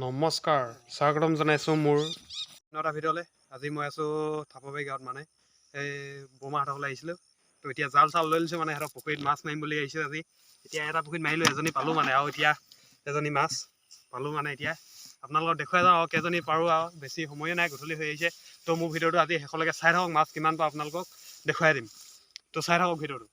নমস্কাৰ, স্বাগতম জনাইছোঁ মোৰ এটা ভিডিঅ'লৈ। আজি মই আছোঁ থাপৰবাৰী গাঁৱত, মানে এই বৰমাহঁতৰ আহিছিলোঁ। তো এতিয়া জাল চাল লৈ লৈছোঁ, মানে সিহঁতৰ পুখুৰীত মাছ মাৰিম বুলি আহিছোঁ আজি। এতিয়া এটা পুখুৰীত মাৰিলোঁ, এজনী পালোঁ মানে, আৰু এতিয়া এজনী মাছ পালোঁ। মানে এতিয়া আপোনালোকক দেখুৱাই যাওঁ আৰু কেইজনী পাৰোঁ। আৰু বেছি সময়ে নাই, গধূলি হৈ আহিছে। তো মোৰ ভিডিঅ'টো আজি শেষলৈকে চাই থাকক, মাছ কিমান পাওঁ আপোনালোকক দেখুৱাই দিম। তো চাই থাকক ভিডিঅ'টো।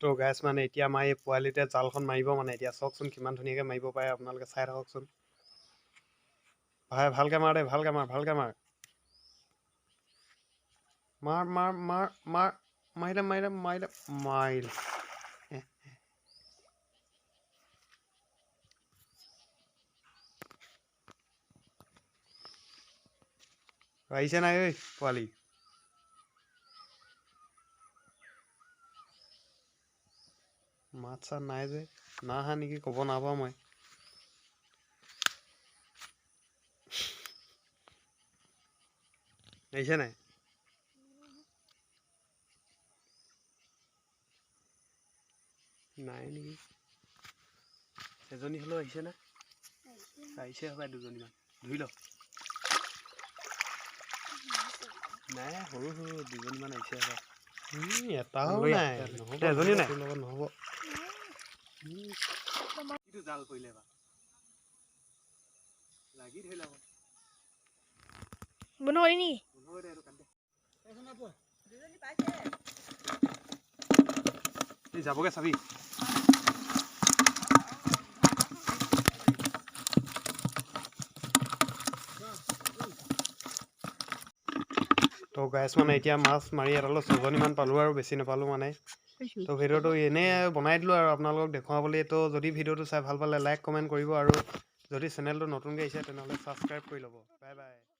তো গাইছ, মানে এতিয়া আমাৰ এই পোৱালিটোৱে জালখন মাৰিব। মানে এতিয়া চাওকচোন কিমান ধুনীয়াকৈ মাৰিব পাৰে, আপোনালোকে চাই থাককচোন। ভাই, ভালকৈ মাৰ দেই, ভালকৈ মাৰ, ভালকৈ মাৰ, মাৰ মাৰ মাৰ মাৰ। মাৰিলে, মাৰিলে, মাৰিলে, মাৰিলে। আহিছে নাই ঐ পোৱালি? মাত চাত নাই যে, না অহা নেকি, ক'ব নাপাওঁ মই। আহিছে নাই? নাই নেকি? এজনী হ'লেও আহিছে নে? আহিছে হপাই দুজনীমান, ধুই ল। নাই, সৰু সৰু দুজনীমান আহিছে হপাই। এটাও নাই, নহ'ব, এজনী নাই লগত নহ'ব। জাল পৰিলে বা লাগি ধৰিলে। বন্ধ কৰি নেকি? বন্ধ কৰি দে, এইটো কাটি দে। এই যাবগে চাবি। তো গাইছ, মানে এতিয়া মাছ মাৰি এটালৈ 6জনীমান পালোঁ আৰু বেছি নাপালোঁ মানে। তো ভিডিঅ'টো এনেই বনাই দিলোঁ আৰু আপোনালোকক দেখুৱাবলৈ। তো যদি ভিডিঅ'টো চাই ভাল পালে লাইক, কমেণ্ট কৰিব আৰু যদি চেনেলটো নতুনকৈ আহিছে তেনেহ'লে ছাবস্ক্ৰাইব কৰি ল'ব। Bye bye.